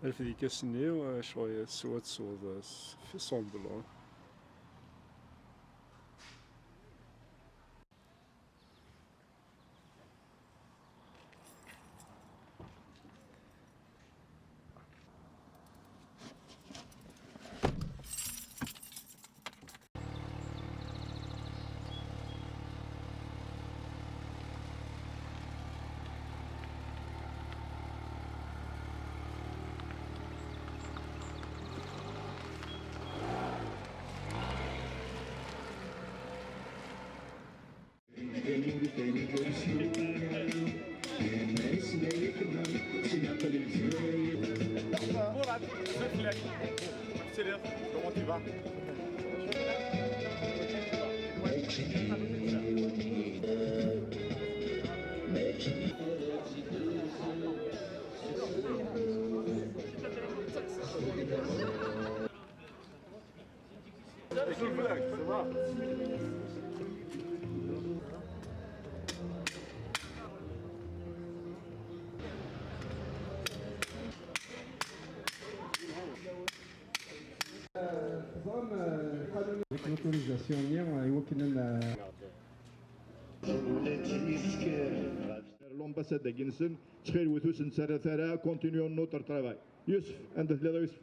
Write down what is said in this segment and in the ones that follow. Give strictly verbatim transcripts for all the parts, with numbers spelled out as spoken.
Alef di kas-nni, eh, ccɣel teswa tesweḍ, eh, s-, fi semblant. Murat, s'il te plaît. Comment tu vas ? Deg l'autorisation-nni, i wakken ad n- L'ambassade-agi-nsen, ttxil-wet, ur sen-ttarrat ara, continuons notre travail. Yusef, anda telliḍ a Yusef?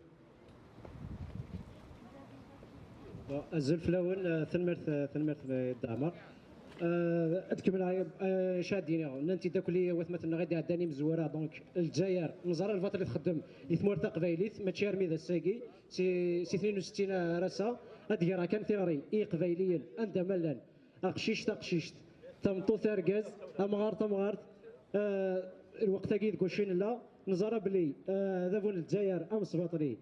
Bon, azul fell-awen, eh, tanemmirt, eh, tanemmirt, eh, Dda Ɛmer. Eh, ad kemmleɣ, eh, acu ad d-iniɣ, nnan-t-id akk watmaten-nneɣ i d-iɛeddan imezwura, donc, Lezzayer, neẓra lbaṭel i txeddem di tmurt taqbaylit, mačči armi d ass-agi, si, si tnin u settin ar ass-a, ad d-greɣ kan tiɣri i Yiqbayliyen, anda ma llan, aqcic taqcict, tameṭṭut argaz, amɣar tamɣart, eh, lweqt-agi deg wacu i nella, neẓra belli, eh, adabu n Lezzayer amesbaṭli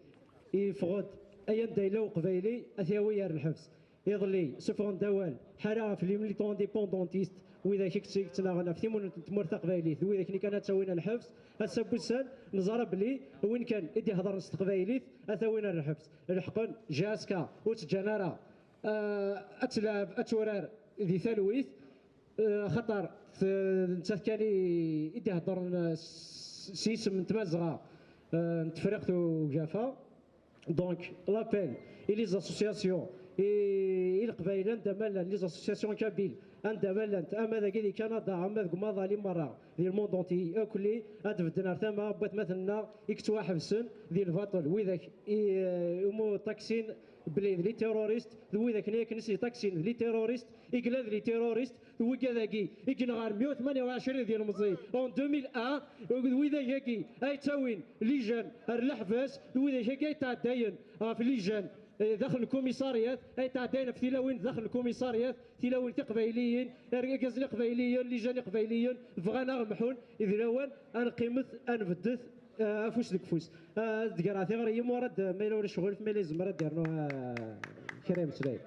yeffeɣ-d, ay anda yella Uqbayli, ad t-yawi ar lḥebs. Iḍelli, suffɣen-d awal, ḥala ɣef les militants indépendantistes, widak i yett-, yettnaɣen ɣef timunent n tmurt taqbaylit, d widak-nni kan ad tt-awin ar lḥebs. Ass-a n wussan, neẓra belli win kan i d-iheḍren s teqbaylit, ad t-awin ar lḥebs. Leḥqen, J S K, ur tt-ǧǧan ara. Eh, ad telɛeb, ad turar di talwit, eh, axaṭer t-, nettat kan i, i d-iheddren, eh, s, s yisem n Tmazɣa, eh, n Tefriqt Ugafa. Donc, l'appel i les associations, i, i Leqbayel anda ma llan, les associations kabyles anda ma llant, ama dagi di Kanada, ama deg umaḍal i merra, di le monde entier, akk-nni ad bedden ar tama n watmaten-nneɣ i yettwaḥebsen di lbaṭel, widak i, eh, umi ṭaksin belli d les terroristes, d widak-nni akken i s-yeṭaksin d les terroristes, i yellan d les terroristes, d wigad-agi i yenɣa meyya u tmanya u ɛecrin d yilemẓi en deux mille un, d widak-agi ay ttawin les jeunes ar leḥbas, d widak-agi ay tɛeddayen ɣef les jeunes, eh, daxel n lkumisariyat, ay tɛeddayen ɣef tilawin daxel n lkumisariyat, tilawin tiqbayliyin, irgazen iqbayliyen, les jeunes iqbayliyen, bɣan ad ɣ-mḥun, d lawan ad neqqimet, ad nbeddet, eh, afus deg ufus. Eh, ad d-greɣ tiɣri i Murad, ma yella ulac ccɣel, ma yella yezmer ad d-yernu, eh, kra imeslayen.